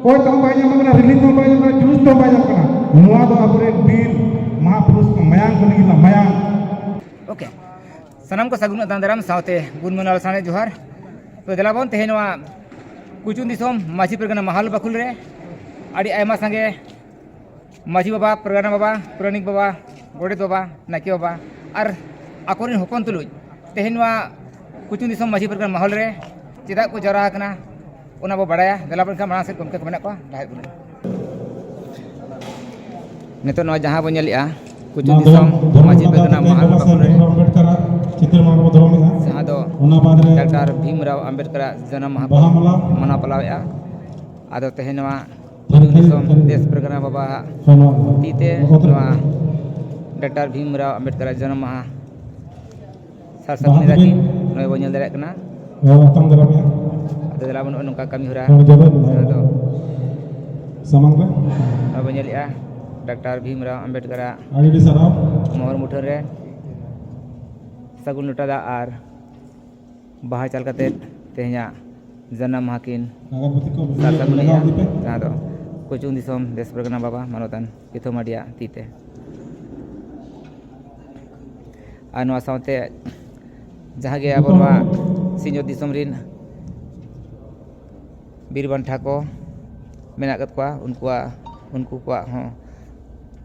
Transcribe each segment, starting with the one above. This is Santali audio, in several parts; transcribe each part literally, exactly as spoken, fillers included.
ᱚᱠᱚᱭ ᱛᱮᱦᱚᱸ ᱵᱟᱭ ᱧᱟᱢᱚᱜ ᱠᱟᱱᱟ, ᱨᱤᱞᱤᱯ ᱦᱚᱸ ᱵᱟᱭ ᱧᱟᱢᱚᱜ ᱠᱟᱱᱟ, ᱡᱩᱥ ᱛᱮᱦᱚᱸ ᱵᱟᱭ ᱧᱟᱢᱚᱜ ᱠᱟᱱᱟ᱾ ᱱᱚᱣᱟ ᱫᱚ ᱟᱵᱚᱨᱮᱱ ᱵᱤᱨ ᱢᱟᱦᱟᱯᱩᱨᱩᱥ ᱠᱚ ᱢᱟᱭᱟᱝ ᱠᱚ ᱞᱟᱹᱜᱤᱫ ᱢᱟᱭᱟᱝ᱾ ᱳᱠᱮ, ᱥᱟᱱᱟᱢ ᱠᱚ ᱥᱟᱹᱜᱩᱱ ᱫᱟᱱ ᱫᱟᱨᱟᱢ ᱥᱟᱶᱛᱮ ᱜᱩᱱ ᱢᱟᱱᱟᱣ ᱥᱟᱱᱮ ᱡᱚᱦᱟᱨ᱾ ᱛᱚ ᱫᱮᱞᱟ ᱵᱚᱱ ᱛᱮᱦᱮᱧ ᱱᱚᱣᱟ ᱠᱩᱪᱩᱝ ᱫᱤᱥᱚᱢ ᱢᱟᱹᱡᱷᱤ ᱯᱟᱨᱜᱟᱱᱟ ᱢᱟᱦᱟᱞ ᱵᱟᱠᱷᱩᱞ ᱨᱮ ᱟᱹᱰᱤ ᱟᱭᱢᱟ ᱥᱟᱸᱜᱮ ᱢᱟᱹᱡᱷᱤ ᱵᱟᱵᱟ, ᱯᱟᱨᱜᱟᱱᱟ ᱵᱟᱵᱟ, ᱯᱟᱨᱟᱱᱤᱠ ᱵᱟᱵᱟ, ᱜᱚᱰᱮᱛ ᱵᱟᱵᱟ, ᱱᱟᱭᱠᱮ ᱵᱟᱵᱟ ᱟᱨ ᱟᱠᱚᱨᱮᱱ ᱦᱚᱯᱚᱱ ᱛᱩᱞᱩᱡ ᱛᱮᱦᱮᱧ ᱱᱚᱣᱟ ᱠᱩᱪᱩᱝ ᱫᱤᱥᱚᱢ ᱢᱟᱹᱡᱷᱤ ᱯᱟᱨᱜᱟᱱᱟ ᱢᱟᱦᱚᱞ ᱨᱮ ᱪᱮᱫᱟᱜ ᱠᱚ ᱡᱟᱣᱨᱟ ᱟᱠᱟᱱᱟ, ᱚᱱᱟ ᱵᱚ ᱵᱟᱲᱟᱭᱟ᱾ ᱫᱮᱞᱟ ᱵᱚᱱ ᱮᱱᱠᱷᱟᱱ ᱢᱟᱲᱟᱝ ᱥᱮᱫ ᱜᱚᱢᱠᱮ ᱠᱚ ᱢᱮᱱᱟᱜ ᱠᱚᱣᱟ, ᱞᱟᱦᱟ ᱦᱮᱡ ᱵᱚᱱ᱾ ᱱᱤᱛᱚᱜ ᱱᱚᱣᱟ ᱡᱟᱦᱟᱸ ᱵᱚᱱ ᱧᱮᱞᱮᱫᱼᱟ, ᱠᱩᱪᱩᱝ ᱫᱤᱥᱚᱢ ᱢᱟᱹᱡᱷᱤ ᱯᱟᱨᱜᱟᱱᱟ ᱢᱟᱦᱟᱞ ᱵᱟᱠᱷᱨᱟ ᱨᱮ, ᱡᱟᱦᱟᱸ ᱫᱚ ᱰᱟᱠᱛᱟᱨ ᱵᱷᱤᱢ ᱨᱟᱣ ᱟᱢᱵᱮᱫᱠᱟᱨᱟᱜ ᱡᱟᱱᱟᱢ ᱢᱟᱦᱟ ᱠᱚ ᱢᱟᱱᱟᱣ ᱯᱟᱞᱟᱣᱮᱫᱼᱟ᱾ ᱟᱫᱚ ᱛᱮᱦᱮᱧ ᱱᱚᱣᱟ ᱠᱩᱪᱩᱝ ᱫᱤᱥᱚᱢ ᱫᱮᱥ ᱯᱟᱨᱜᱟᱱᱟ ᱵᱟᱵᱟᱣᱟᱜ ᱛᱤ ᱛᱮ ᱱᱚᱣᱟ ᱰᱟᱠᱛᱟᱨ ᱵᱷᱤᱢ ᱨᱟᱣ ᱟᱢᱵᱮᱫᱠᱟᱨᱟᱜ ᱡᱟᱱᱟᱢ ᱢᱟᱦᱟ ᱥᱟᱨ ᱥᱟᱹᱜᱩᱱ ᱮᱫᱟ ᱠᱤᱱ, ᱱᱚᱜᱼᱚᱭ ᱵᱚᱱ ᱧᱮᱞ ᱫᱟᱲᱮᱭᱟᱜ ᱠᱟᱱᱟ᱾ ᱟᱫᱚ ᱫᱮᱞᱟ ᱵᱚᱱ ᱱᱚᱜᱼᱚᱭ ᱱᱚᱝᱠᱟ ᱠᱟᱹᱢᱤ ᱦᱚᱨᱟ ᱡᱟᱦᱟᱸ ᱫᱚ ᱥᱟᱢᱟᱝ ᱨᱮ ᱱᱚᱜᱼᱚᱭ ᱵᱚᱱ ᱧᱮᱞᱮᱫᱼᱟ, ᱰᱟᱠᱛᱟᱨ ᱵᱷᱤᱢ ᱨᱟᱣ ᱟᱢᱵᱮᱫᱠᱟᱨᱟᱜ ᱟᱹᱰᱤ ᱟᱹᱰᱤ ᱥᱟᱨᱦᱟᱣ᱾ ᱢᱚᱦᱚᱨ ᱢᱩᱴᱷᱟᱹᱱ ᱨᱮ ᱥᱟᱹᱜᱩᱱ ᱞᱚᱴᱟ ᱫᱟᱜ ᱟᱨ ᱵᱟᱦᱟ ᱪᱟᱞ ᱠᱟᱛᱮ ᱛᱮᱦᱮᱧᱟᱜ ᱡᱟᱱᱟᱢ ᱢᱟᱦᱟ ᱠᱤᱱ ᱟᱜᱚᱨᱵᱟᱹᱛᱤ ᱠᱚ ᱥᱟᱨ ᱥᱟᱹᱜᱩᱱᱮᱜᱼᱟ, ᱞᱟᱜᱟᱣ ᱤᱫᱤ ᱯᱮ᱾ ᱡᱟᱦᱟᱸ ᱫᱚ ᱠᱩᱪᱩᱝ ᱫᱤᱥᱚᱢ ᱫᱮᱥ ᱯᱟᱨᱜᱟᱱᱟ ᱵᱟᱵᱟ ᱢᱟᱱᱚᱛᱟᱱ ᱠᱤᱛᱷᱚ ᱢᱟᱹᱰᱤᱭᱟᱜ ᱛᱤ ᱛᱮ᱾ ᱟᱨ ᱱᱚᱣᱟ ᱥᱟᱶᱛᱮ ᱡᱟᱦᱟᱸ ᱜᱮ ᱟᱵᱚ ᱱᱚᱣᱟ ᱥᱤᱧᱚᱛ ᱫᱤᱥᱚᱢ ᱨᱤᱱ ᱵᱤᱨ ᱵᱟᱱᱴᱟ ᱠᱚ ᱢᱮᱱᱟᱜ ᱟᱠᱟᱫ ᱠᱚᱣᱟ, ᱩᱱᱠᱩᱣᱟᱜ, ᱩᱱᱠᱩ ᱠᱚᱣᱟᱜ ᱦᱚᱸ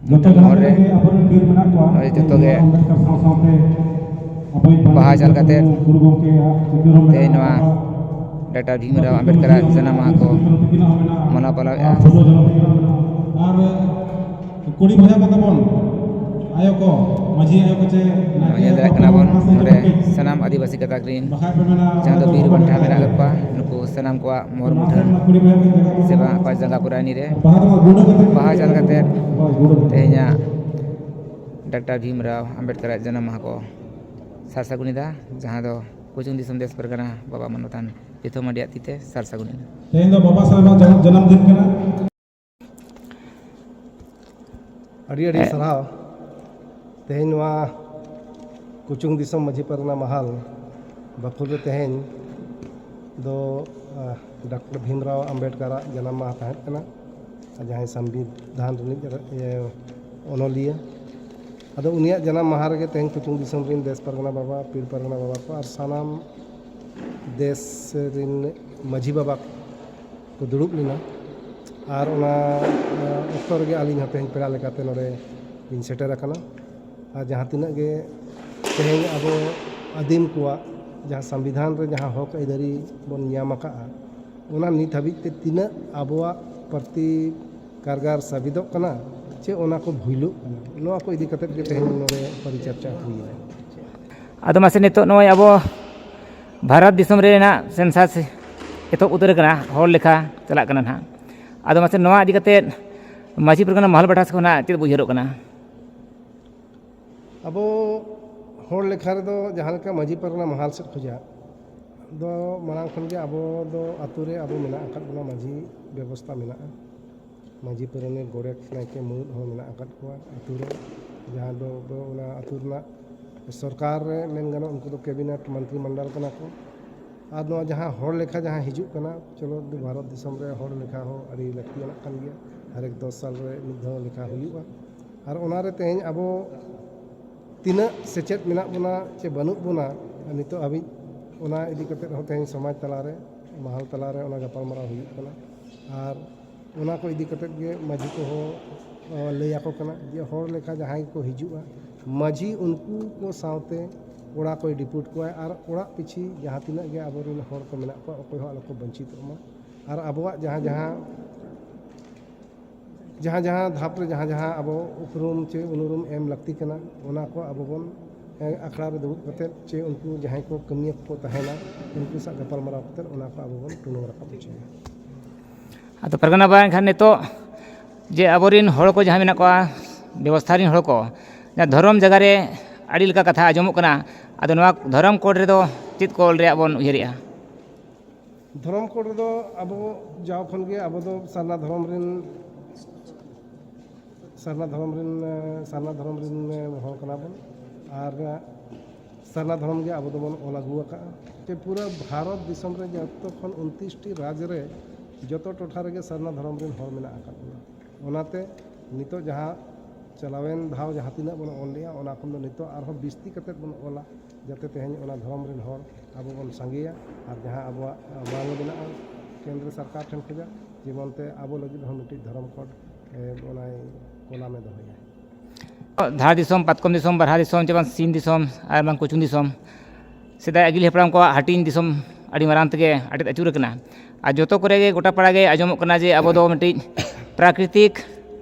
ᱡᱚᱛᱚ ᱢᱩᱴᱷᱟᱹᱱ ᱡᱟᱦᱟᱸ ᱢᱚᱦᱚᱨ ᱨᱮ ᱛᱤᱱᱟᱹᱜ ᱜᱮ ᱟᱵᱚᱨᱮᱱ ᱵᱤᱨ ᱢᱮᱱᱟᱜ ᱠᱚᱣᱟ, ᱱᱚᱜᱼᱚᱭ ᱡᱚᱛᱚ ᱜᱮ ᱟᱢᱵᱮᱫᱠᱟᱨ ᱥᱟᱶ ᱥᱟᱶᱛᱮ ᱟᱵᱚᱭᱤᱡ ᱵᱟᱦᱟ ᱪᱟᱞ ᱠᱟᱛᱮ ᱜᱩᱨᱩ ᱜᱚᱢᱠᱮᱭᱟᱜ ᱪᱤᱛᱟᱹᱨ ᱦᱚᱸ ᱛᱮᱦᱮᱧ ᱢᱮᱱᱟᱜᱼᱟ᱾ ᱱᱚᱣᱟ ᱰᱟᱠᱛᱟᱨ ᱵᱷᱤᱢ ᱨᱟᱣ ᱟᱢᱵᱮᱫᱠᱟᱨᱟᱜ ᱡᱟᱱᱟᱢ ᱢᱟᱦᱟ ᱠᱚ ᱢᱟᱱᱟᱣ ᱯᱟᱞᱟᱣᱮᱫᱼᱟ᱾ ᱟᱨ ᱠᱩᱲᱤ ᱵᱚᱭᱦᱟ ᱠᱚ ᱛᱟᱵᱚᱱ, ᱟᱭᱳ ᱠᱚ, ᱢᱟᱹᱡᱷᱤ ᱟᱭᱳ ᱠᱚ ᱪᱮ ᱱᱟᱭᱠᱮ ᱟᱭᱳ ᱠᱚ ᱧᱮᱞ ᱫᱟᱲᱮᱭᱟᱜ ᱠᱟᱱᱟ ᱵᱚᱱ ᱱᱚᱰᱮ ᱥᱟᱱᱟᱢ ᱟᱹᱫᱤᱵᱟᱹᱥᱤ ᱜᱟᱛᱟᱠ ᱨᱤᱱ ᱵᱟᱠᱷᱟᱡ ᱯᱮ ᱢᱮᱱᱟ ᱡᱟᱦᱟᱸ ᱫᱚ ᱵᱤᱨ ᱵᱟᱱᱴᱟ ᱢᱮᱱᱟᱜ ᱟᱠᱟᱫ ᱠᱚᱣᱟ, ᱱᱩᱠᱩ ᱥᱟᱱᱟᱢ ᱠᱚᱣᱟᱜ ᱢᱚᱦᱚᱨ ᱢᱩᱴᱷᱟᱹᱱ ᱥᱮ ᱵᱟᱝ ᱟᱠᱚᱣᱟᱜ ᱡᱟᱸᱜᱟ ᱯᱩᱨᱟᱹᱱᱤ ᱨᱮ ᱵᱟᱦᱟ ᱪᱟᱞ ᱠᱟᱛᱮ ᱛᱮᱦᱮᱧᱟᱜ ᱰᱟᱠᱛᱟᱨ ᱵᱷᱤᱢ ᱨᱟᱣ ᱟᱢᱵᱮᱫᱠᱟᱨᱟᱜ ᱡᱟᱱᱟᱢ ᱢᱟᱦᱟ ᱠᱚ ᱥᱟᱨ ᱥᱟᱹᱜᱩᱱ ᱮᱫᱟ, ᱡᱟᱦᱟᱸ ᱫᱚ ᱠᱩᱪᱩᱝ ᱫᱤᱥᱚᱢ ᱫᱮᱥ ᱯᱟᱨᱜᱟᱱᱟ ᱵᱟᱵᱟ ᱢᱟᱱᱚᱛᱟᱱ ᱯᱤᱛᱷᱚ ᱢᱟᱹᱰᱤᱭᱟᱜ ᱛᱤ ᱛᱮ ᱥᱟᱨ ᱥᱟᱹᱜᱩᱱ ᱮᱱᱟ᱾ ᱛᱮᱦᱮᱧ ᱫᱚ ᱵᱟᱵᱟ ᱥᱟᱦᱮᱵᱟᱜ ᱡᱟᱱᱟᱢ, ᱡᱟᱱᱟᱢ ᱫᱤᱱ ᱠᱟᱱᱟ᱾ ᱟᱹᱰᱤ ᱟᱹᱰᱤ ᱦᱮᱸ᱾ ᱥᱟᱨᱦᱟᱣ᱾ ᱛᱮᱦᱮᱧ ᱱᱚᱣᱟ ᱠᱩᱪᱩᱝ ᱫᱤᱥᱚᱢ ᱢᱟᱹᱡᱷᱤ ᱯᱟᱨᱜᱟᱱᱟ ᱢᱟᱦᱟᱞ ᱵᱟᱠᱷᱩᱞ ᱨᱮ ᱛᱮᱦᱮᱧ ᱫᱚ, ᱟᱦ, ᱰᱟᱠᱛᱟᱨ ᱵᱷᱤᱢᱨᱟᱣ ᱟᱢᱵᱮᱰᱠᱟᱨᱟᱜ ᱡᱟᱱᱟᱢ ᱢᱟᱦᱟ ᱛᱟᱦᱮᱸ ᱠᱟᱱᱟ, ᱟᱨ ᱡᱟᱦᱟᱸᱭ ᱥᱚᱝᱵᱤᱫᱷᱟᱱ ᱨᱤᱱᱤᱡ, ᱤᱭᱟᱹ, ᱚᱱᱚᱞᱤᱭᱟᱹ᱾ ᱟᱫᱚ ᱩᱱᱤᱭᱟᱜ ᱡᱟᱱᱟᱢ ᱢᱟᱦᱟ ᱨᱮᱜᱮ ᱛᱮᱦᱮᱧ ᱯᱚᱪᱷᱤᱢ ᱫᱤᱥᱚᱢ ᱨᱤᱱ ᱫᱮᱥ ᱯᱟᱨᱜᱟᱱᱟ ᱵᱟᱵᱟ, ᱯᱤᱲ ᱯᱟᱨᱜᱟᱱᱟ ᱵᱟᱵᱟ ᱠᱚ ᱟᱨ ᱥᱟᱱᱟᱢ ᱫᱮᱥ ᱨᱤᱱ ᱢᱟᱹᱡᱷᱤ ᱵᱟᱵᱟ ᱠᱚ ᱫᱩᱲᱩᱵ ᱞᱮᱱᱟ᱾ ᱟᱨ ᱚᱱᱟ, ᱟ, ᱚᱠᱛᱚ ᱨᱮᱜᱮ ᱟᱹᱞᱤᱧ ᱦᱚᱸ ᱛᱮᱦᱮᱧ ᱯᱮᱲᱟ ᱞᱮᱠᱟᱛᱮ ᱱᱚᱰᱮ ᱞᱤᱧ ᱥᱮᱴᱮᱨ ᱟᱠᱟᱱᱟ᱾ ᱟᱨ ᱡᱟᱦᱟᱸ ᱛᱤᱱᱟᱹᱜ ᱜᱮ ᱛᱮᱦᱮᱧ ᱟᱵᱚ ᱟᱹᱫᱤᱢ ᱠᱚᱣᱟᱜ ᱡᱟᱦᱟᱸ ᱥᱚᱝᱵᱤᱫᱷᱟᱱ ᱨᱮ ᱡᱟᱦᱟᱸ ᱦᱚᱠ ᱟᱹᱭᱫᱟᱹᱨᱤ ᱵᱚᱱ ᱧᱟᱢ ᱟᱠᱟᱫᱼᱟ, ᱚᱱᱟ ᱱᱤᱛ ᱦᱟᱹᱵᱤᱡ ᱛᱮ ᱛᱤᱱᱟᱹᱜ ᱟᱵᱚᱣᱟᱜ ᱯᱨᱚᱛᱤ ᱠᱟᱨᱜᱟᱨ ᱥᱟᱵᱤᱫᱚᱜ ᱠᱟᱱᱟ, ᱪᱮ ᱚᱱᱟ ᱠᱚ ᱵᱷᱩᱭᱞᱩᱜ ᱠᱟᱱᱟ, ᱱᱚᱣᱟ ᱠᱚ ᱤᱫᱤ ᱠᱟᱛᱮᱫ ᱜᱮ ᱛᱮᱦᱮᱧ ᱱᱚᱰᱮ ᱯᱚᱨᱤᱪᱚᱨᱪᱟ ᱦᱩᱭᱮᱱᱟ᱾ ᱟᱫᱚ ᱢᱟᱥᱮ, ᱱᱤᱛᱚᱜ ᱱᱚᱜᱼᱚᱭ ᱟᱵᱚ ᱵᱷᱟᱨᱚᱛ ᱫᱤᱥᱚᱢ ᱨᱮᱱᱟᱜ ᱥᱮᱱᱥᱟᱥ ᱮᱛᱚᱦᱚᱵ ᱩᱛᱟᱹᱨ ᱠᱟᱱᱟ, ᱦᱚᱲ ᱞᱮᱠᱷᱟ ᱪᱟᱞᱟᱜ ᱠᱟᱱᱟ ᱱᱟᱦᱟᱜ᱾ ᱟᱫᱚ ᱢᱟᱥᱮ, ᱱᱚᱣᱟ ᱤᱫᱤ ᱠᱟᱛᱮᱫ ᱢᱟᱹᱡᱷᱤ ᱯᱟᱨᱜᱟᱱᱟ ᱢᱚᱦᱚᱞ ᱯᱟᱦᱴᱟ ᱥᱮᱫ ᱠᱷᱚᱱᱟᱜ ᱪᱮᱫ ᱵᱩᱡᱷᱟᱹᱨᱚᱜ ᱠᱟᱱᱟ? ᱟᱵᱚ ᱦᱚᱲ ᱞᱮᱠᱷᱟ ᱨᱮᱫᱚ ᱡᱟᱦᱟᱸ ᱞᱮᱠᱟ ᱢᱟᱹᱡᱷᱤ ᱯᱟᱨᱜᱟᱱᱟ ᱢᱟᱦᱟᱞ ᱥᱮᱫ ᱠᱷᱚᱱᱟᱜ ᱫᱚ ᱢᱟᱲᱟᱝ ᱠᱷᱚᱱ ᱜᱮ ᱟᱵᱚ ᱫᱚ ᱟᱛᱳ ᱨᱮ ᱟᱵᱚ ᱢᱮᱱᱟᱜ ᱟᱠᱟᱫ ᱵᱚᱱᱟ, ᱢᱟᱹᱡᱷᱤ ᱵᱮᱵᱚᱥᱛᱟ ᱢᱮᱱᱟᱜᱼᱟ, ᱢᱟᱹᱡᱷᱤ ᱯᱟᱨᱟᱱᱤᱠ, ᱜᱚᱰᱮᱛ, ᱱᱟᱭᱠᱮ, ᱢᱩᱬᱩᱫ ᱦᱚᱸ ᱢᱮᱱᱟᱜ ᱟᱠᱟᱫ ᱠᱚᱣᱟ ᱟᱛᱳ ᱨᱮ, ᱡᱟᱦᱟᱸ ᱫᱚ ᱟᱵᱚ ᱚᱱᱟ ᱟᱛᱳ ᱨᱮᱱᱟᱜ ᱥᱚᱨᱠᱟᱨ ᱨᱮ ᱢᱮᱱ ᱜᱟᱱᱚᱜ, ᱩᱱᱠᱩ ᱫᱚ ᱠᱮᱵᱤᱱᱮᱴ ᱢᱚᱱᱛᱨᱤ ᱢᱚᱱᱰᱚᱞ ᱠᱟᱱᱟ ᱠᱚ᱾ ᱟᱨ ᱱᱚᱣᱟ ᱡᱟᱦᱟᱸ ᱦᱚᱲ ᱞᱮᱠᱷᱟ ᱡᱟᱦᱟᱸ ᱦᱤᱡᱩᱜ ᱠᱟᱱᱟ, ᱪᱚᱞᱚ, ᱵᱷᱟᱨᱚᱛ ᱫᱤᱥᱚᱢ ᱨᱮ ᱦᱚᱲ ᱞᱮᱠᱷᱟ ᱦᱚᱸ ᱟᱹᱰᱤ ᱞᱟᱹᱠᱛᱤᱭᱟᱱᱟᱜ ᱠᱟᱱ ᱜᱮᱭᱟ, ᱦᱟᱨᱮᱠ ᱫᱚᱥ ᱥᱟᱞ ᱨᱮ ᱢᱤᱫ ᱫᱷᱟᱣ ᱞᱮᱠᱷᱟ ᱦᱩᱭᱩᱜᱼᱟ᱾ ᱟᱨ ᱚᱱᱟᱨᱮ ᱛᱮᱦᱮᱧ ᱟᱵᱚ ᱛᱤᱱᱟᱹᱜ ᱥᱮᱪᱮᱫ ᱢᱮᱱᱟᱜ ᱵᱚᱱᱟ ᱪᱮ ᱵᱟᱹᱱᱩᱜ ᱵᱚᱱᱟ ᱱᱤᱛᱚᱜ ᱦᱟᱹᱵᱤᱡ, ᱚᱱᱟ ᱤᱫᱤ ᱠᱟᱛᱮᱫ ᱦᱚᱸ ᱛᱮᱦᱮᱧ ᱥᱚᱢᱟᱡᱽ ᱛᱟᱞᱟᱨᱮ, ᱢᱟᱦᱟᱞ ᱛᱟᱞᱟᱨᱮ ᱚᱱᱟ ᱜᱟᱯᱟᱞᱢᱟᱨᱟᱣ ᱦᱩᱭᱩᱜ ᱠᱟᱱᱟ᱾ ᱟᱨ ᱚᱱᱟ ᱠᱚ ᱤᱫᱤ ᱠᱟᱛᱮᱫ ᱜᱮ ᱢᱟᱹᱡᱷᱤ ᱠᱚᱦᱚᱸ, ᱟ, ᱞᱟᱹᱭ ᱟᱠᱚ ᱠᱟᱱᱟ ᱡᱮ ᱦᱚᱲ ᱞᱮᱠᱟ ᱡᱟᱦᱟᱸᱭ ᱠᱚ ᱦᱤᱡᱩᱜᱼᱟ, ᱢᱟᱹᱡᱷᱤ ᱩᱱᱠᱩ ᱠᱚ ᱥᱟᱶᱛᱮ ᱚᱲᱟᱜ ᱠᱚᱭ ᱰᱤᱯᱩᱴ ᱠᱚᱣᱟᱭ ᱟᱨ ᱚᱲᱟᱜ ᱯᱤᱪᱷᱤ ᱡᱟᱦᱟᱸ ᱛᱤᱱᱟᱹᱜ ᱜᱮ ᱟᱵᱚᱨᱮᱱ ᱦᱚᱲ ᱠᱚ ᱢᱮᱱᱟᱜ ᱠᱚᱣᱟ, ᱚᱠᱚᱭ ᱦᱚᱸ ᱟᱞᱚ ᱠᱚ ᱵᱚᱧᱪᱤᱛᱚᱜ ᱢᱟ᱾ ᱟᱨ ᱟᱵᱚᱣᱟᱜ ᱡᱟᱦᱟᱸ ᱡᱟᱦᱟᱸ ᱡᱟᱦᱟᱸ ᱡᱟᱦᱟᱸ ᱫᱷᱟᱯ ᱨᱮ ᱡᱟᱦᱟᱸ ᱡᱟᱦᱟᱸ ᱟᱵᱚ ᱩᱯᱨᱩᱢ ᱪᱮ ᱩᱱᱩᱨᱩᱢ ᱮᱢ ᱞᱟᱹᱠᱛᱤ ᱠᱟᱱᱟ, ᱚᱱᱟ ᱠᱚ ᱟᱵᱚ ᱵᱚᱱ, ᱮ, ᱟᱠᱷᱲᱟ ᱨᱮ ᱫᱩᱲᱩᱵ ᱠᱟᱛᱮᱫ ᱪᱮ ᱩᱱᱠᱩ ᱡᱟᱦᱟᱸᱭ ᱠᱚ ᱠᱟᱹᱢᱤᱭᱟᱹ ᱠᱚᱠᱚ ᱛᱟᱦᱮᱱᱟ, ᱩᱱᱠᱩ ᱥᱟᱶ ᱜᱟᱯᱟᱞᱢᱟᱨᱟᱣ ᱠᱟᱛᱮᱫ ᱚᱱᱟ ᱠᱚ ᱟᱵᱚ ᱵᱚᱱ ᱴᱩᱱᱩᱢ ᱨᱟᱠᱟᱵ ᱦᱚᱪᱚᱭᱟ᱾ ᱟᱫᱚ ᱯᱟᱨᱜᱟᱱᱟ ᱵᱟᱵᱟ, ᱮᱱᱠᱷᱟᱱ ᱱᱤᱛᱚᱜ ᱡᱮ ᱟᱵᱚᱨᱮᱱ ᱦᱚᱲ ᱠᱚ ᱡᱟᱦᱟᱸ ᱢᱮᱱᱟᱜ ᱠᱚᱣᱟ, ᱵᱮᱵᱚᱥᱛᱷᱟ ᱨᱮᱱ ᱦᱚᱲ ᱠᱚ, ᱡᱟᱦᱟᱸ ᱫᱷᱚᱨᱚᱢ ᱡᱟᱭᱜᱟ ᱨᱮ ᱟᱹᱰᱤ ᱞᱮᱠᱟ ᱠᱟᱛᱷᱟ ᱟᱸᱡᱚᱢᱚᱜ ᱠᱟᱱᱟ, ᱟᱫᱚ ᱱᱚᱣᱟ ᱫᱷᱚᱨᱚᱢ ᱠᱳᱰ ᱨᱮᱫᱚ ᱪᱮᱫ ᱠᱚ ᱚᱞ ᱨᱮᱭᱟᱜ ᱵᱚᱱ ᱩᱭᱦᱟᱹᱨᱮᱜᱼᱟ? ᱫᱷᱚᱨᱚᱢ ᱠᱳᱰ ᱨᱮᱫᱚ ᱟᱵᱚ ᱡᱟᱣ ᱠᱷᱚᱱ ᱜᱮ ᱟᱵᱚ ᱫᱚ ᱥᱟᱨᱱᱟ ᱫᱷᱚᱨᱚᱢ ᱨᱮᱱ, ᱥᱟᱨᱱᱟ ᱫᱷᱚᱨᱚᱢ ᱨᱮᱱ, ᱥᱟᱨᱱᱟ ᱫᱷᱚᱨᱚᱢ ᱨᱮᱱ ᱦᱚᱲ ᱠᱟᱱᱟ ᱵᱚᱱ᱾ ᱟᱨ ᱥᱟᱨᱱᱟ ᱫᱷᱚᱨᱚᱢ ᱜᱮ ᱟᱵᱚ ᱫᱚᱵᱚᱱ ᱚᱞ ᱟᱹᱜᱩ ᱟᱠᱟᱫᱼᱟ᱾ ᱪᱮ ᱯᱩᱨᱟᱹ ᱵᱷᱟᱨᱚᱛ ᱫᱤᱥᱚᱢ ᱨᱮ ᱡᱚᱛᱚ ᱠᱷᱚᱱ ᱩᱱᱛᱨᱤᱥ ᱴᱤ ᱨᱟᱡᱽ ᱨᱮ ᱡᱚᱛᱚ ᱴᱚᱴᱷᱟ ᱨᱮᱜᱮ ᱥᱟᱨᱱᱟ ᱫᱷᱚᱨᱚᱢ ᱨᱮᱱ ᱦᱚᱲ ᱢᱮᱱᱟᱜ ᱟᱠᱟᱫ ᱵᱚᱱᱟ᱾ ᱚᱱᱟᱛᱮ ᱱᱤᱛᱚᱜ ᱡᱟᱦᱟᱸ ᱪᱟᱞᱟᱣᱮᱱ ᱫᱷᱟᱣ ᱡᱟᱦᱟᱸ ᱛᱤᱱᱟᱹᱜ ᱵᱚᱱ ᱚᱞ ᱞᱮᱜᱼᱟ, ᱚᱱᱟ ᱠᱷᱚᱱ ᱫᱚ ᱱᱤᱛᱚᱜ ᱟᱨᱦᱚᱸ ᱵᱤᱥᱛᱤ ᱠᱟᱛᱮᱫ ᱵᱚᱱ ᱚᱞᱟ, ᱡᱟᱛᱮ ᱛᱮᱦᱮᱧ ᱚᱱᱟ ᱫᱷᱚᱨᱚᱢ ᱨᱮᱱ ᱦᱚᱲ ᱟᱵᱚ ᱵᱚᱱ ᱥᱟᱸᱜᱮᱭᱟ᱾ ᱟᱨ ᱡᱟᱦᱟᱸ ᱟᱵᱚᱣᱟᱜ ᱵᱟᱝ ᱢᱮᱱᱟᱜᱼᱟ ᱠᱮᱱᱫᱨᱚ ᱥᱚᱨᱠᱟᱨ ᱴᱷᱮᱱ ᱠᱷᱚᱱᱟᱜ, ᱡᱮᱢᱚᱱ ᱛᱮ ᱟᱵᱚ ᱞᱟᱹᱜᱤᱫ ᱦᱚᱸ ᱢᱤᱫᱴᱤᱡ ᱫᱷᱚᱨᱚᱢ ᱠᱳᱰ, ᱮ, ᱚᱱᱟᱭ ᱠᱚᱞᱟᱢᱮ ᱫᱚᱦᱚᱭᱟ᱾ ᱫᱷᱟᱲ ᱫᱤᱥᱚᱢ, ᱯᱟᱛᱠᱚᱢ ᱫᱤᱥᱚᱢ, ᱵᱟᱨᱦᱟ ᱫᱤᱥᱚᱢ, ᱪᱮ ᱵᱟᱝ ᱥᱤᱧ ᱫᱤᱥᱚᱢ ᱟᱨ ᱵᱟᱝ ᱠᱚᱪᱩᱝ ᱫᱤᱥᱚᱢ, ᱥᱮᱫᱟᱭ ᱟᱹᱜᱤᱞ ᱦᱟᱯᱲᱟᱢ ᱠᱚᱣᱟᱜ ᱦᱟᱹᱴᱤᱧ ᱫᱤᱥᱚᱢ ᱟᱹᱰᱤ ᱢᱟᱨᱟᱝ ᱛᱮᱜᱮ ᱟᱴᱮᱫ ᱟᱹᱪᱩᱨ ᱟᱠᱟᱱᱟ᱾ ᱟᱨ ᱡᱚᱛᱚ ᱠᱚᱨᱮ ᱜᱮ ᱜᱚᱴᱟ ᱯᱟᱲᱟ ᱜᱮ ᱟᱸᱡᱚᱢᱚᱜ ᱠᱟᱱᱟ ᱡᱮ ᱟᱵᱚ ᱫᱚ ᱢᱤᱫᱴᱤᱡ ᱯᱨᱟᱠᱨᱤᱛᱤᱠ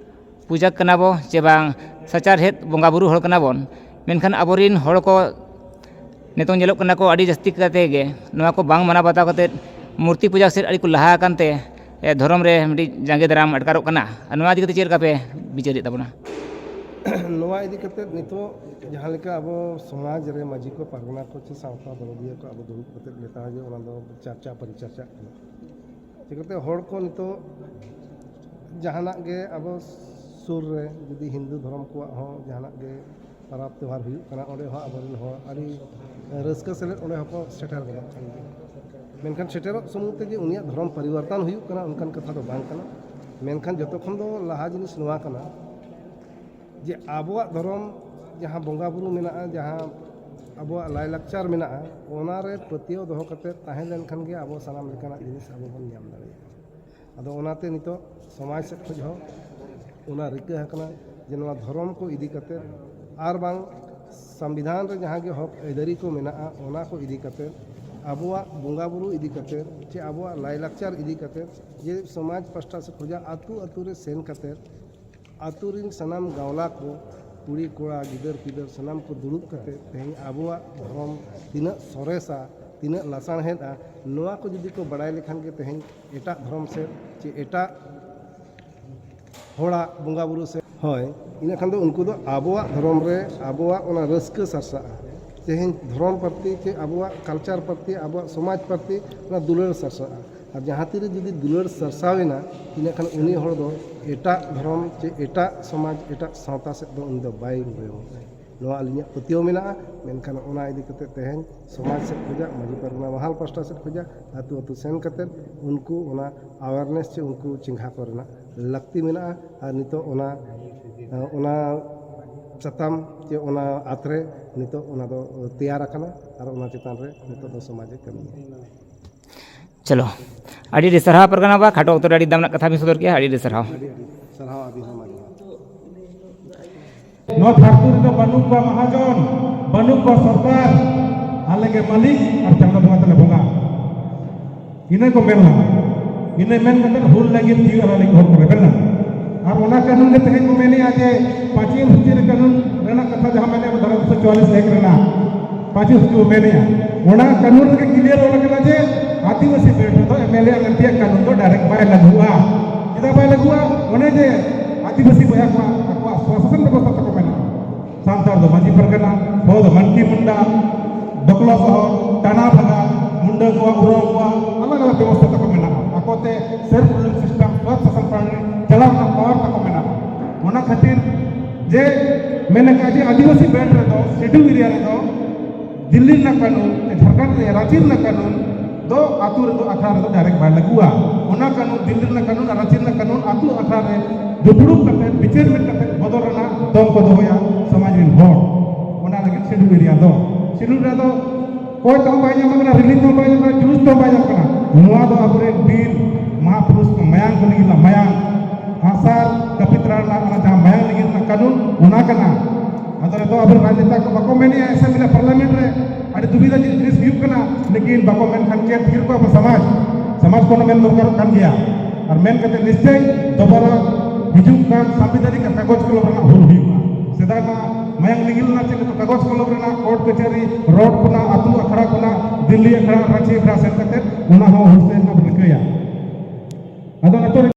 ᱯᱩᱡᱟᱹ ᱠᱟᱱᱟ ᱵᱚ, ᱪᱮ ᱵᱟᱝ ᱥᱟᱪᱟᱨᱦᱮᱫ ᱵᱚᱸᱜᱟ ᱵᱩᱨᱩ ᱦᱚᱲ ᱠᱟᱱᱟ ᱵᱚᱱ᱾ ᱢᱮᱱᱠᱷᱟᱱ ᱟᱵᱚᱨᱮᱱ ᱦᱚᱲ ᱠᱚ ᱱᱤᱛᱚᱝ ᱧᱮᱞᱚᱜ ᱠᱟᱱᱟ ᱠᱚ ᱟᱹᱰᱤ ᱡᱟᱹᱥᱛᱤ ᱠᱟᱛᱮ ᱜᱮ ᱱᱚᱣᱟ ᱠᱚ ᱵᱟᱝ ᱢᱟᱱᱟᱣ ᱵᱟᱛᱟᱣ ᱠᱟᱛᱮ ᱢᱩᱨᱛᱤ ᱯᱩᱡᱟ ᱥᱮᱫ ᱟᱹᱰᱤ ᱠᱚ ᱞᱟᱦᱟ ᱟᱠᱟᱱ ᱛᱮ, ᱮ, ᱫᱷᱚᱨᱚᱢ ᱨᱮ ᱢᱤᱫᱴᱤᱡ ᱡᱟᱸᱜᱮ ᱫᱟᱨᱟᱢ ᱟᱴᱠᱟᱨᱚᱜ ᱠᱟᱱᱟ᱾ ᱟᱨ ᱱᱚᱣᱟ ᱤᱫᱤ ᱠᱟᱛᱮ ᱪᱮᱫ ᱞᱮᱠᱟ ᱯᱮ ᱵᱤᱪᱟᱹᱨᱮᱫ ᱛᱟᱵᱚᱱᱟ? ᱱᱚᱣᱟ ᱤᱫᱤ ᱠᱟᱛᱮ ᱱᱤᱛᱚᱜ ᱡᱟᱦᱟᱸ ᱞᱮᱠᱟ ᱟᱵᱚ ᱥᱚᱢᱟᱡᱽ ᱨᱮ ᱢᱟᱹᱡᱷᱤ ᱠᱚ, ᱯᱟᱨᱜᱟᱱᱟ ᱠᱚ ᱪᱮ ᱥᱟᱶᱛᱟ ᱫᱚᱨᱚᱫᱤᱭᱟᱹ ᱠᱚ ᱟᱵᱚ ᱫᱩᱲᱩᱵ ᱠᱟᱛᱮ ᱞᱮᱛᱟᱲ ᱜᱮ ᱚᱱᱟ ᱫᱚ ᱪᱟᱨᱪᱟ ᱯᱚᱨᱤᱪᱟᱨᱪᱟᱜ ᱠᱟᱱᱟ᱾ ᱪᱤᱠᱟᱹᱛᱮ ᱦᱚᱲ ᱠᱚ ᱱᱤᱛᱚᱜ ᱡᱟᱦᱟᱱᱟᱜ ᱜᱮ ᱟᱵᱚ ᱥᱩᱨ ᱨᱮ ᱡᱩᱫᱤ ᱦᱤᱱᱫᱩ ᱫᱷᱚᱨᱚᱢ ᱠᱚᱣᱟᱜ ᱦᱚᱸ ᱡᱟᱦᱟᱱᱟᱜ ᱜᱮ ᱯᱟᱨᱟᱵᱽ ᱛᱮᱣᱦᱟᱨ ᱦᱩᱭᱩᱜ ᱠᱟᱱᱟ, ᱚᱸᱰᱮ ᱦᱚᱸ ᱟᱵᱚᱨᱮᱱ ᱦᱚᱲ ᱟᱹᱰᱤ ᱨᱟᱹᱥᱠᱟᱹ ᱥᱮᱞᱮᱫ ᱚᱸᱰᱮ ᱦᱚᱸᱠᱚ ᱥᱮᱴᱮᱨ ᱜᱚᱫᱚᱜ ᱠᱟᱱ ᱜᱮᱭᱟ᱾ ᱢᱮᱱᱠᱷᱟᱱ ᱥᱮᱴᱮᱨᱚᱜ ᱥᱩᱢᱩᱝ ᱛᱮ ᱡᱮ ᱩᱱᱤᱭᱟᱜ ᱫᱷᱚᱨᱚᱢ ᱯᱚᱨᱤᱵᱚᱨᱛᱚᱱ ᱦᱩᱭᱩᱜ ᱠᱟᱱᱟ, ᱚᱱᱠᱟᱱ ᱠᱟᱛᱷᱟ ᱫᱚ ᱵᱟᱝ ᱠᱟᱱᱟ᱾ ᱢᱮᱱᱠᱷᱟᱱ ᱡᱚᱛᱚ ᱠᱷᱚᱱ ᱫᱚ ᱞᱟᱦᱟ ᱡᱤᱱᱤᱥ ᱱᱚᱣᱟ ᱠᱟᱱᱟ ᱡᱮ ᱟᱵᱚᱣᱟᱜ ᱫᱷᱚᱨᱚᱢ, ᱡᱟᱦᱟᱸ ᱵᱚᱸᱜᱟ ᱵᱩᱨᱩ ᱢᱮᱱᱟᱜᱼᱟ, ᱡᱟᱦᱟᱸ ᱟᱵᱚᱣᱟᱜ ᱞᱟᱭᱞᱟᱠᱪᱟᱨ ᱢᱮᱱᱟᱜᱼᱟ, ᱚᱱᱟᱨᱮ ᱯᱟᱹᱛᱭᱟᱹᱣ ᱫᱚᱦᱚ ᱠᱟᱛᱮ ᱛᱟᱦᱮᱸ ᱞᱮᱱᱠᱷᱟᱱ ᱜᱮ ᱟᱵᱚ ᱥᱟᱱᱟᱢ ᱞᱮᱠᱟᱱᱟᱜ ᱡᱤᱱᱤᱥ ᱟᱵᱚ ᱵᱚᱱ ᱧᱟᱢ ᱫᱟᱲᱮᱭᱟᱜᱼᱟ᱾ ᱟᱫᱚ ᱚᱱᱟᱛᱮ ᱱᱤᱛᱚᱜ ᱥᱚᱢᱟᱡᱽ ᱥᱮᱫ ᱠᱷᱚᱱ ᱦᱚᱸ ᱚᱱᱟ ᱨᱤᱠᱟᱹ ᱟᱠᱟᱱᱟ ᱡᱮ ᱱᱚᱣᱟ ᱫᱷᱚᱨᱚᱢ ᱠᱚ ᱤᱫᱤ ᱠᱟᱛᱮ ᱟᱨ ᱵᱟᱝ ᱥᱚᱝᱵᱤᱫᱷᱟᱱ ᱨᱮ ᱡᱟᱦᱟᱸ ᱜᱮ ᱦᱚᱠ ᱟᱹᱭᱫᱟᱹᱨᱤ ᱠᱚ ᱢᱮᱱᱟᱜᱼᱟ, ᱚᱱᱟ ᱠᱚ ᱤᱫᱤ ᱠᱟᱛᱮ, ᱟᱵᱚᱣᱟᱜ ᱵᱚᱸᱜᱟ ᱵᱩᱨᱩ ᱤᱫᱤ ᱠᱟᱛᱮ, ᱪᱮ ᱟᱵᱚᱣᱟᱜ ᱞᱟᱭᱞᱟᱠᱪᱟᱨ ᱤᱫᱤ ᱠᱟᱛᱮ, ᱡᱮ ᱥᱚᱢᱟᱡᱽ ᱯᱟᱥᱴᱟ ᱥᱮᱫ ᱠᱷᱚᱱᱟᱜ ᱟᱹᱛᱩ ᱟᱹᱛᱩ ᱨᱮ ᱥᱮᱱ ᱠᱟᱛᱮ ᱟᱹᱛᱩ ᱨᱮᱱ ᱥᱟᱱᱟᱢ ᱜᱟᱶᱞᱟ ᱠᱚ, ᱠᱩᱲᱤ ᱠᱚᱲᱟ, ᱜᱤᱫᱟᱹᱨ ᱯᱤᱫᱟᱹᱨ ᱥᱟᱱᱟᱢ ᱠᱚ ᱫᱩᱲᱩᱵ ᱠᱟᱛᱮ ᱛᱮᱦᱮᱧ ᱟᱵᱚᱣᱟᱜ ᱫᱷᱚᱨᱚᱢ ᱛᱤᱱᱟᱹᱜ ᱥᱚᱨᱮᱥᱟ, ᱛᱤᱱᱟᱹᱜ ᱞᱟᱥᱟᱬᱦᱮᱫᱼᱟ, ᱱᱚᱣᱟ ᱠᱚ ᱡᱩᱫᱤ ᱠᱚ ᱵᱟᱲᱟᱭ ᱞᱮᱠᱷᱟᱱ ᱜᱮ ᱛᱮᱦᱮᱧ ᱮᱴᱟᱜ ᱫᱷᱚᱨᱚᱢ ᱥᱮᱫ ᱪᱮ ᱮᱴᱟᱜ ᱦᱚᱲᱟᱜ ᱵᱚᱸᱜᱟ ᱵᱩᱨᱩ ᱥᱮᱫ, ᱦᱳᱭ, ᱤᱱᱟᱹ ᱠᱷᱟᱱ ᱫᱚ ᱩᱱᱠᱩ ᱫᱚ ᱟᱵᱚᱣᱟᱜ ᱫᱷᱚᱨᱚᱢ ᱨᱮ ᱟᱵᱚᱣᱟᱜ ᱚᱱᱟ ᱨᱟᱹᱥᱠᱟᱹ ᱥᱟᱨᱥᱟᱜᱼᱟ᱾ ᱛᱮᱦᱮᱧ ᱫᱷᱚᱨᱚᱢ ᱯᱨᱚᱛᱤ ᱪᱮ ᱟᱵᱚᱣᱟᱜ ᱠᱟᱞᱪᱟᱨ ᱯᱨᱚᱛᱤ, ᱟᱵᱚᱣᱟᱜ ᱥᱚᱢᱟᱡᱽ ᱯᱨᱚᱛᱤ ᱚᱱᱟ ᱫᱩᱞᱟᱹᱲ ᱥᱟᱨᱥᱟᱜᱼᱟ᱾ ᱟᱨ ᱡᱟᱦᱟᱸ ᱛᱤᱨᱮ ᱡᱩᱫᱤ ᱫᱩᱞᱟᱹᱲ ᱥᱟᱨᱥᱟᱣ ᱮᱱᱟ, ᱤᱱᱟᱹ ᱠᱷᱟᱱ ᱩᱱᱤ ᱦᱚᱲ ᱫᱚ ᱮᱴᱟᱜ ᱫᱷᱚᱨᱚᱢ ᱪᱮ ᱮᱴᱟᱜ ᱥᱚᱢᱟᱡᱽ, ᱮᱴᱟᱜ ᱥᱟᱶᱛᱟ ᱥᱮᱫ ᱫᱚ ᱩᱱᱤ ᱫᱚ ᱵᱟᱭ ᱨᱩᱣᱟᱹᱲᱟ᱾ ᱱᱚᱣᱟ ᱟᱹᱞᱤᱧᱟᱜ ᱯᱟᱹᱛᱭᱟᱹᱣ ᱢᱮᱱᱟᱜᱼᱟ᱾ ᱢᱮᱱᱠᱷᱟᱱ ᱚᱱᱟ ᱤᱫᱤ ᱠᱟᱛᱮ ᱛᱮᱦᱮᱧ ᱥᱚᱢᱟᱡᱽ ᱥᱮᱫ ᱠᱷᱚᱱᱟᱜ, ᱢᱟᱹᱡᱷᱤ ᱯᱟᱨᱜᱟᱱᱟ ᱢᱟᱦᱟᱞ ᱯᱟᱥᱴᱟ ᱥᱮᱫ ᱠᱷᱚᱱᱟᱜ ᱟᱹᱛᱩ ᱟᱹᱛᱩ ᱥᱮᱱ ᱠᱟᱛᱮ ᱩᱱᱠᱩ ᱚᱱᱟ ᱟᱣᱮᱨᱱᱮᱥ ᱪᱮ ᱩᱱᱠᱩ ᱪᱮᱸᱜᱷᱟ ᱠᱚ ᱨᱮᱱᱟᱜ ᱞᱟᱹᱠᱛᱤ ᱢᱮᱱᱟᱜᱼᱟ᱾ ᱟᱨ ᱱᱤᱛᱚᱜ ᱚᱱᱟ, ᱚᱱᱟ ᱥᱟᱛᱟᱢ ᱪᱮ ᱚᱱᱟ ᱟᱛᱨᱮ ᱱᱤᱛᱚᱜ ᱚᱱᱟ ᱫᱚ ᱛᱮᱭᱟᱨ ᱟᱠᱟᱱᱟ ᱟᱨ ᱚᱱᱟ ᱪᱮᱛᱟᱱ ᱨᱮ ᱱᱤᱛᱚᱜ ᱫᱚ ᱥᱚᱢᱟᱡᱽ ᱮ ᱠᱟᱹᱢᱤᱭᱟ᱾ ᱪᱚᱞᱚ, ᱟᱹᱰᱤ ᱟᱹᱰᱤ ᱥᱟᱨᱦᱟᱣ ᱯᱟᱨᱜᱟᱱᱟ ᱵᱟ, ᱠᱷᱟᱴᱚ ᱚᱠᱛᱚ ᱨᱮ ᱟᱹᱰᱤ ᱫᱟᱢᱟᱱᱟᱜ ᱠᱟᱛᱷᱟ ᱵᱤᱱ ᱥᱚᱫᱚᱨ ᱠᱮᱜᱼᱟ, ᱟᱹᱰᱤ ᱟᱹᱰᱤ ᱥᱟᱨᱦᱟᱣ᱾ ᱟᱹᱰᱤ ᱟᱹᱰᱤ ᱥᱟᱨᱦᱟᱣ ᱟᱹᱵᱤᱱ ᱦᱚᱸ ᱢᱟᱹᱡᱷᱤ ᱵᱟᱵᱟ᱾ ᱱᱚᱣᱟ ᱫᱷᱟᱹᱨᱛᱤ ᱨᱮᱫᱚ ᱵᱟᱹᱱᱩᱜ ᱠᱚᱣᱟ ᱢᱟᱦᱟᱡᱚᱱ, ᱵᱟᱹᱱᱩᱜ ᱠᱚᱣᱟ ᱥᱚᱨᱫᱟᱨ, ᱟᱞᱮ ᱜᱮ ᱢᱟᱹᱞᱤᱠ ᱟᱨ ᱪᱟᱸᱫᱚ ᱵᱚᱸᱜᱟ ᱛᱟᱞᱮ ᱵᱚᱸᱜᱟ᱾ ᱤᱱᱟᱹ ᱠᱚ ᱢᱮᱱ ᱞᱟᱜᱼᱟ᱾ ᱤᱱᱟᱹ ᱢᱮᱱ ᱠᱟᱛᱮ ᱦᱩᱞ ᱞᱟᱹᱜᱤᱫ ᱡᱤᱣᱤ ᱟᱞᱟᱭ ᱞᱟᱹᱜᱤᱫ ᱦᱚᱲ ᱠᱚ ᱨᱮᱵᱮᱱ ᱞᱟᱜᱼᱟ᱾ ᱟᱨ ᱚᱱᱟ ᱠᱟᱹᱱᱩᱱ ᱜᱮ ᱛᱮᱦᱮᱧ ᱠᱚ ᱢᱮᱱᱮᱜᱼᱟ ᱡᱮ ᱯᱟᱸᱪᱤ ᱚᱱᱩᱥᱩᱪᱤ ᱨᱮ ᱠᱟᱹᱱᱩᱱ ᱨᱮᱱᱟᱜ ᱠᱟᱛᱷᱟ ᱡᱟᱦᱟᱸ ᱢᱮᱱᱮᱜᱼᱟ ᱫᱷᱟᱨᱟ ᱫᱩᱥᱚ ᱪᱩᱣᱟᱞᱤᱥ ᱮᱠ ᱨᱮᱱᱟᱜ ᱯᱟᱸᱪᱤ ᱚᱱᱩᱥᱩᱪᱤ ᱠᱚ ᱢᱮᱱᱮᱜᱼᱟ, ᱚᱱᱟ ᱠᱟᱹᱱᱩᱱ ᱨᱮᱜᱮ ᱠᱞᱤᱭᱟᱨ ᱚᱞ ᱟᱠᱟᱱᱟ ᱡᱮ ᱟᱹᱫᱤᱵᱟᱹᱥᱤ ᱵᱮᱞᱴ ᱨᱮᱫᱚ M L A R M P ᱟᱜ ᱠᱟᱹᱱᱩᱱ ᱫᱚ ᱰᱟᱭᱨᱮᱠᱴ ᱵᱟᱭ ᱞᱟᱹᱜᱩᱜᱼᱟ᱾ ᱪᱮᱫᱟᱜ ᱵᱟᱭ ᱞᱟᱹᱜᱩᱜᱼᱟ? ᱚᱱᱮ ᱡᱮ ᱟᱹᱫᱤᱵᱟᱹᱥᱤ ᱵᱚᱭᱦᱟ ᱠᱚᱣᱟᱜ ᱟᱠᱚᱣᱟᱜ ᱥᱚᱥᱟᱥᱚᱱ ᱵᱮᱵᱚᱥᱛᱷᱟ ᱛᱟᱠᱚ ᱢᱮᱱᱟᱜᱼᱟ᱾ ᱥᱟᱱᱛᱟᱲ ᱫᱚ ᱢᱟᱹᱡᱷᱤ ᱯᱟᱨᱜᱟᱱᱟ, ᱵᱚᱦᱚ ᱫᱚ ᱢᱟᱱᱠᱤ ᱢᱩᱱᱰᱟ, ᱰᱚᱠᱞᱟ ᱥᱚᱦᱚᱨ, ᱴᱟᱱᱟ ᱵᱷᱟᱜᱟ, ᱢᱩᱱᱰᱟ ᱠᱚᱣᱟᱜ ᱩᱨᱟᱣ ᱠᱚᱣᱟᱜ ᱟᱞᱟᱜᱽ ᱟᱞᱟᱜᱽ ᱵᱮᱵᱚᱥᱛᱷᱟ ᱛᱟᱠᱚ ᱢᱮᱱᱟᱜᱼᱟ᱾ ᱟᱠᱚᱛᱮ ᱥᱮᱞᱯ ᱨᱩᱞᱤᱝ ᱥᱤᱥᱴᱮᱢ, ᱥᱚᱛ ᱥᱟᱥᱚᱱ ᱯᱨᱚᱱᱟᱞᱤ ᱪᱟᱞᱟᱣ ᱨᱮᱱᱟᱜ ᱯᱟᱣᱟᱨ ᱛᱟᱠᱚ ᱢᱮᱱᱟᱜᱼᱟ᱾ ᱚᱱᱟ ᱠᱷᱟᱹᱛᱤᱨ ᱡᱮ ᱢᱮᱱ ᱟᱠᱟᱫ ᱡᱮ ᱟᱹᱫᱤᱵᱟᱹᱥᱤ ᱵᱮᱞᱴ ᱨᱮᱫᱚ, ᱥᱤᱰᱩᱞ ᱮᱨᱤᱭᱟ ᱨᱮᱫᱚ ᱫᱤᱞᱞᱤ ᱨᱮᱱᱟᱜ ᱠᱟᱹᱱᱩᱱ, ᱡᱷᱟᱲᱠᱷᱚᱸᱰ ᱨᱮ ᱨᱟᱸᱪᱤ ᱨᱮᱱᱟᱜ ᱠᱟᱹᱱᱩᱱ ᱫᱚ ᱟᱹᱛᱩ ᱨᱮᱫᱚ, ᱟᱠᱷᱲᱟ ᱨᱮᱫᱚ ᱰᱟᱭᱨᱮᱠᱴ ᱵᱟᱭ ᱞᱟᱹᱜᱩᱜᱼᱟ᱾ ᱚᱱᱟ ᱠᱟᱹᱱᱩᱱ ᱫᱤᱞᱞᱤ ᱨᱮᱱᱟᱜ ᱠᱟᱹᱱᱩᱱ ᱟᱨ ᱨᱟᱸᱪᱤ ᱨᱮᱱᱟᱜ ᱠᱟᱹᱱᱩᱱ ᱟᱹᱛᱩ ᱟᱠᱷᱲᱟ ᱨᱮ ᱫᱩᱯᱲᱩᱵ ᱠᱟᱛᱮ, ᱵᱤᱪᱟᱹᱨ ᱢᱮᱱ ᱠᱟᱛᱮ ᱵᱚᱫᱚᱞ ᱨᱮᱱᱟᱜ ᱫᱚᱢ ᱠᱚ ᱫᱚᱦᱚᱭᱟ ᱥᱚᱢᱟᱡᱽ ᱨᱮᱱ ᱦᱚᱲ᱾ ᱚᱱᱟ ᱞᱟᱹᱜᱤᱫ ᱥᱤᱰᱩᱞ ᱮᱨᱤᱭᱟ ᱫᱚ, ᱥᱤᱰᱩᱞ ᱮᱨᱤᱭᱟ ᱫᱚ ᱚᱠᱚᱭ ᱛᱮᱦᱚᱸ ᱵᱟᱭ ᱧᱟᱢ ᱠᱟᱱᱟ, ᱨᱤᱞᱤᱯ ᱦᱚᱸ ᱵᱟᱭ ᱧᱟᱢ ᱠᱟᱱᱟ, ᱡᱩᱥ ᱛᱮᱦᱚᱸ ᱵᱟᱭ ᱧᱟᱢ ᱠᱟᱱᱟ᱾ ᱱᱚᱣᱟ ᱫᱚ ᱟᱵᱚᱨᱮᱱ ᱵᱤᱨ ᱢᱟᱦᱟᱯᱩᱨᱩᱥ ᱠᱚ ᱢᱟᱭᱟᱝ ᱠᱚ ᱞᱟᱹᱜᱤᱫ ᱨᱮᱱᱟᱜ ᱢᱟᱭᱟᱝ, ᱦᱟᱥᱟ ᱠᱟᱹᱯᱤ ᱛᱟᱨᱟ ᱨᱮᱱᱟᱜ ᱚᱱᱟ ᱡᱟᱦᱟᱸ ᱢᱟᱭᱟᱝ ᱞᱟᱹᱜᱤᱫ ᱨᱮᱱᱟᱜ ᱠᱟᱹᱱᱩᱱ, ᱚᱱᱟ ᱠᱟᱱᱟ᱾ ᱟᱫᱚ ᱱᱤᱛᱚᱜ ᱟᱵᱚᱨᱮᱱ ᱨᱟᱡᱽᱱᱮᱛᱟ ᱠᱚ ᱵᱟᱠᱚ ᱢᱮᱱᱮᱜᱼᱟ ᱮᱥᱮᱢᱵᱞᱤ ᱯᱟᱨᱞᱟᱢᱮᱱᱴ ᱨᱮ ᱟᱹᱰᱤ ᱫᱩᱵᱤᱫᱷᱟ ᱡᱤᱱᱤᱥ ᱦᱩᱭᱩᱜ ᱠᱟᱱᱟ, ᱞᱮᱠᱤᱱ ᱵᱟᱠᱚ ᱢᱮᱱ ᱠᱷᱟᱱ ᱪᱮᱫ ᱛᱷᱤᱨ ᱠᱚᱣᱟ ᱟᱵᱚ ᱥᱚᱢᱟᱡᱽ? ᱥᱚᱢᱟᱡᱽ ᱠᱚ ᱢᱮᱱ ᱫᱚᱨᱠᱟᱨᱚᱜ ᱠᱟᱱ ᱜᱮᱭᱟ᱾ ᱟᱨ ᱢᱮᱱ ᱠᱟᱛᱮ ᱱᱤᱥᱪᱚᱭ ᱫᱚᱵᱟᱨᱟ ᱦᱤᱡᱩᱜ ᱠᱟᱱ ᱥᱟᱝᱵᱤᱫᱷᱟᱱᱤᱠ ᱠᱟᱜᱚᱡᱽ ᱠᱚᱞᱚᱢ ᱨᱮᱱᱟᱜ ᱦᱩᱞ ᱦᱩᱭᱩᱜᱼᱟ᱾ ᱥᱮᱫᱟᱭ ᱢᱟ ᱢᱟᱭᱟᱝ ᱞᱤᱸᱜᱤ ᱞᱮᱱᱟ, ᱪᱮᱫ ᱱᱤᱛᱚᱜ ᱠᱟᱜᱚᱡᱽ ᱠᱚᱞᱚᱢ ᱨᱮᱱᱟᱜ ᱠᱳᱨᱴ ᱠᱟᱪᱷᱟᱹᱨᱤ, ᱨᱳᱰ ᱠᱷᱚᱱᱟᱜ, ᱟᱹᱛᱩ ᱟᱠᱷᱲᱟ ᱠᱷᱚᱱᱟᱜ, ᱫᱤᱞᱞᱤ ᱟᱠᱷᱲᱟ, ᱨᱟᱸᱪᱤ ᱟᱠᱷᱲᱟ ᱥᱮᱱ ᱠᱟᱛᱮ ᱚᱱᱟ ᱦᱚᱸ ᱦᱩᱞ ᱥᱟᱹᱭ ᱨᱮᱱᱟᱜ ᱵᱚᱱ ᱨᱤᱠᱟᱹᱭᱟ᱾ ᱟᱫᱚ ᱱᱤᱛᱚᱜ